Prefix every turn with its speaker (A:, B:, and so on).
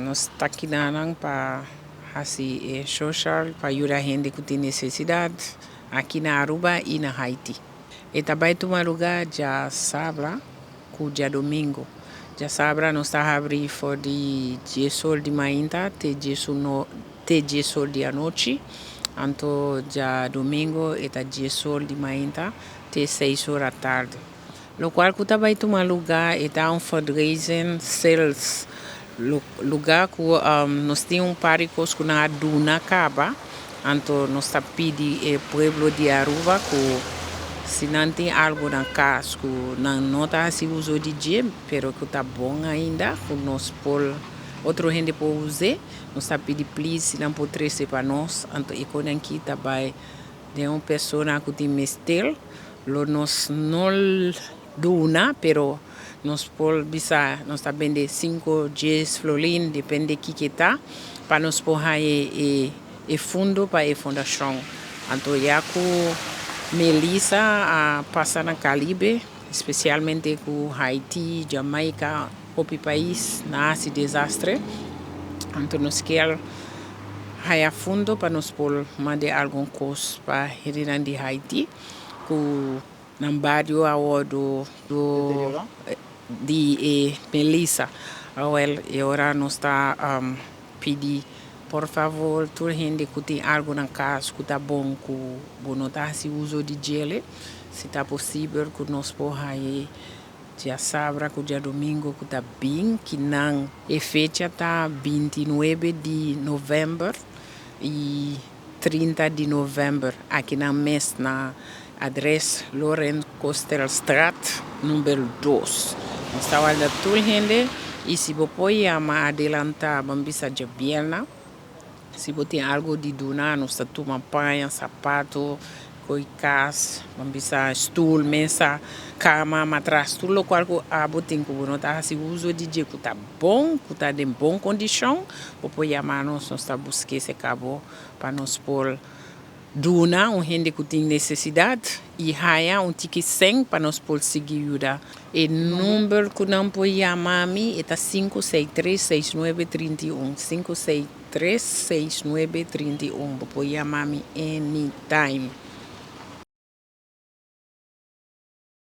A: Nos ta akinan pa hasi e social, pa yuda hende ku tin nesesidat aki na Aruba i na Haiti. E ta bai tuma lugá djasabra ku djadumingu. Djasabra nos ta habri for di 10 or di mainta te te 10 or di anochi. Anto djadumingu e ta 10 or di mainta te 6 or atardi. Lokual ku ta bai tuma lugá e ta un fundraising sales lugá ku nos tin un par di kos ku nan a duna kaba. Anto nos ta pidi e pueblo di Aruba ku si nan tin algu na kas ku nan no ta hasi uso di dje, pero ku ta bon ainda, ku nos por otro hende por usa, nos ta pidi please si nan por trese pa nos. Anto e kosnan aki ta bai den un persona ku tin mester. Lo nos no duna, pero nos por bisa nos ta bende 5, 10 florin, depende kiko ta, pa nos por e, e fondo pa e fundashon. Anto ya ku Melissa a pasa na Karibe, espesialmente ku Haiti, Jamaica, hopi pais nan a hasi desastre. Anto nos ke haya fondo pa nos por manda algun kos pa hendenan di Haiti ku nan bario a wòrdu di e Melissa. Awèl, e ora nos ta pidi por fabor tur hende ku tin algu na kas ku ta bon, ku bo no ta hasi uso di dje, si ta posibel ku nos por haya djasabra ku djadumingu ku ta bin, ku nan e fecha ta 29 di novèmber i 30 di novèmber, aki na mes na adrès Loren Costerstraat number 2. Nos ta warda tur hende i si bo por yama adelantá, ban bisa djabièrnè, si bo tin algu di duna, nos ta tuma paña, sapatu, kos kas, ban bisa stul, mesa, kama, matras, tur lokual ku abo tin ku bo no ta hasi uso di dje, ku ta bon, ku ta den bon kondishon, bo por yama nos, nos ta buska serka bo pa nos por duna un hende ku tin nesesidat i haya un tiki sèn pa nos por sigui yuda. E number ku nan por yama mi ta 563 6931, 563 6931. Bo por yama mi anytime.